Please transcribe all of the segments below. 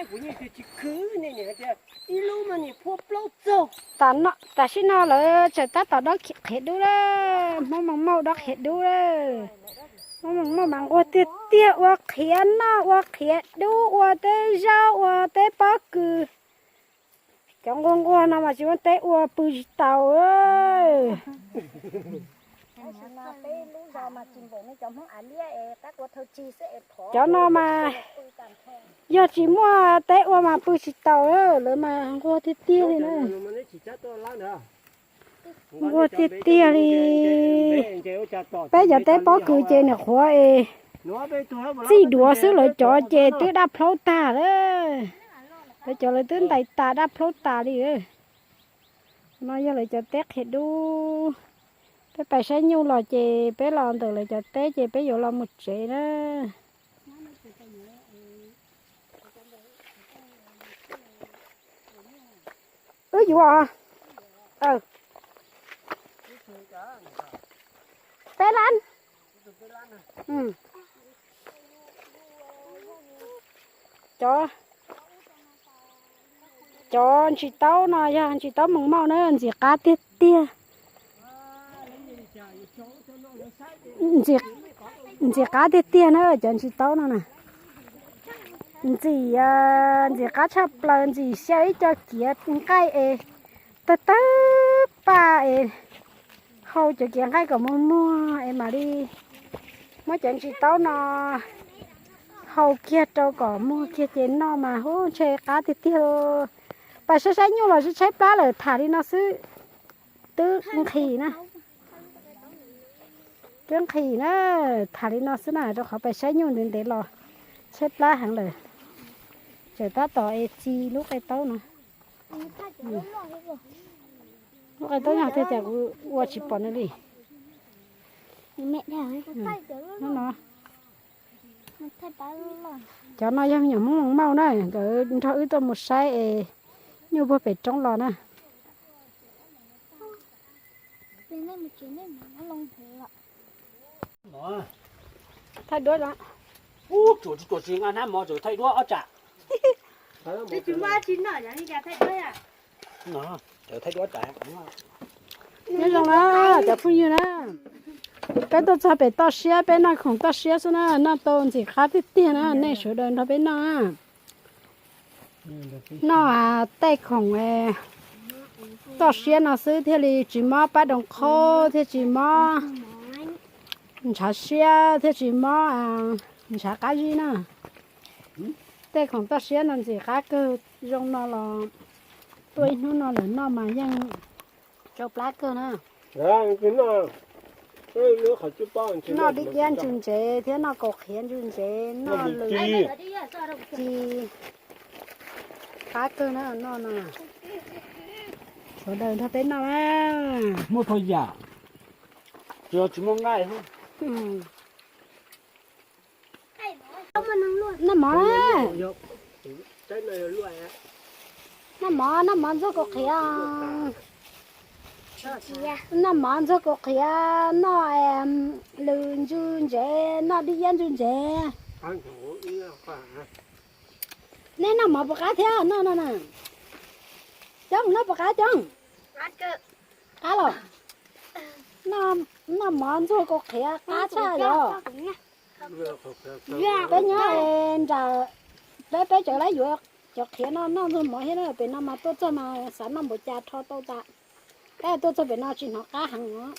Kuv yeej tsis khwv ne, nim hais tias ib lub mas nim phua plaub txaug. Tam sim no lawv tseem tab tom dob qhiav dub lawm, Hmoob Moos Mauj dob qhiav dub lawm. Hmoob Moos Mauj mas nquag tiag tiag, ua qhiav noj, ua qhiav dub, ua teb zaub, ua teb pob kws. Cov nquag nquag no mas tsis muaj teb ua, pw tsis taus. Cov no mas yog tsis muaj teb ua mas pw tsis taus, lawv mas nquag tiag tiag li na. Nquag tiag tiag li. Peb cov teb pob kws ces nim qhuav es txij duav xwb, lawv cov ces twb daj plhaub tag lawm. Lawv cov lawv twb ntais tas daj plhaub tas li. No yog lawv cov teb qhiav dub. Peb pais saib nyuj los ces peb los ntawm lawv cov teb ces peb yuav los mus tsev na. Wb yuav peb lab. Cov, cov ntsis taub no yog ntsis taub Moos Mauj na, ntxim qab tiag tiag. Ntxim qab tiag tiag na cov ntsis taub no na. Ntxim, ntxim qab tshaj plaws, ntxim xyaw ib co kiav nqaij es tawg tawg paj es hau cov kiav nqaij kom muag muag es mam li muab cov ntsis taub no hau kiag rau kom muag kiag ces noj mas hu ntshe qab tiag tiag. Pais saib saib nyuj los tshaib plab lawm, tham li no xwb twb nqhis na. Twb nqhis na, tham li no xwb na, rau qhov pais saib nyuj ntev ntev los tshaib plab heev lawm. Tseem tab tom es txi lub qe taub no. Lub qe taub yog tiag tiag kuv ua tsis pom nws li. Cov no yog me nyuam Hmoob Moos Mauj na, nkawd nrog wb tuaj mus saib es nyuj puag pem roob los na. Thaij duab. Ub, tsuas tsis tsuas tsis nqa hnab mov tseem thaij duab ob tsam. Nyob zoo na cov phooj ywg na, peb tuaj txog pem toj siab, peb noj khoom toj siab xwb na, noj tau ntxim qab tiag tiag na, nej sawv daws nrog peb noj na. Noj tej khoom toj siab no xwb thiaj li tsis mob pab doos qhaub, thiaj tsis mob ntshav siab, thiaj tsis mob ntshav qab zib na. Tej khoom toj siab no ntxim qab kawg, zoo no los tuaj ib hnub no lawm noj mas yeej tsau plab kawg na. Noj dib iab ntsu ntsev thiab noj kaus qhiav ntsu ntsev, noj lwm ci qab kawg na, noj no. Sawv daws nrog peb noj na. Muaj txhua yam, tsis muaj nqaij. Noj mov, noj mov, noj mov ntxuag kaus qhiav. Noj mov ntxuag kaus qhiav, noj lwm ntsu ntsev, noj dib iab ntsu ntsev. Nej noj mov puas qab thiab? Noj no na. Coob, noj puas qab Coob? Qab los? Noj mov ntxuag kaus qhiav qab tshaj yom. Peb nyob nram, peb, peb tseem laib yuav cov qhiav no noj ntxuag mov thiab na, pem no mas tuaj txog mas xav noj npaum cas rho tau tas. Tab tuaj txog pem no tsis hnov qab heev os.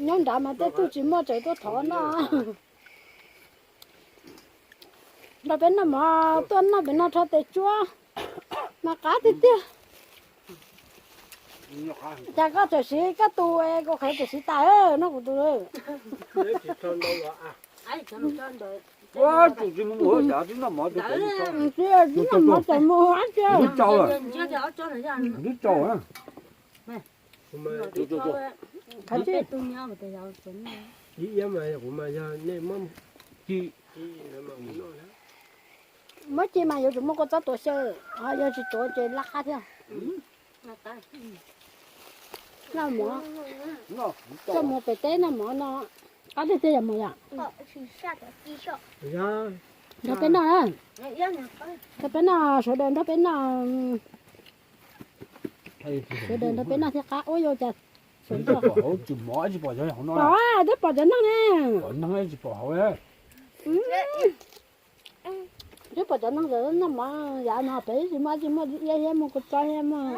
Nyob nrad mas tej tug tsis muaj tseem tuaj thov noj. Nrog peb noj mov, tuaj noj pem no rho tes tsuab mas qab tiag tiag. Cas koj tseem siv koj tus kaus qhiav tseem siv tas, noj kuv tus. Twb noj mov tseem mus. Twb tau. Muab ci mas yuav tsum muaj kua txob tuav xyaw, ho yog tsis tuav ces laj qab thiab. Noj mov, coj mus pem teb noj mov no qab tiag tiag yom mus yom. Nrog peb noj na. Nrog peb noj, sawv daws nrog peb noj. Sawv daws nrog peb noj thiaj qab ua yuav cas. Tsis pom hauv, tsis mov, tsis pom cov hauv no. Pom, twb pom cov neeg ne. Pom neeg tsis pom hauv. Twb pom cov neeg, cov neeg mov yav no pem tsis muaj, tsis muaj iab thiab, muaj kua txob thiab, muaj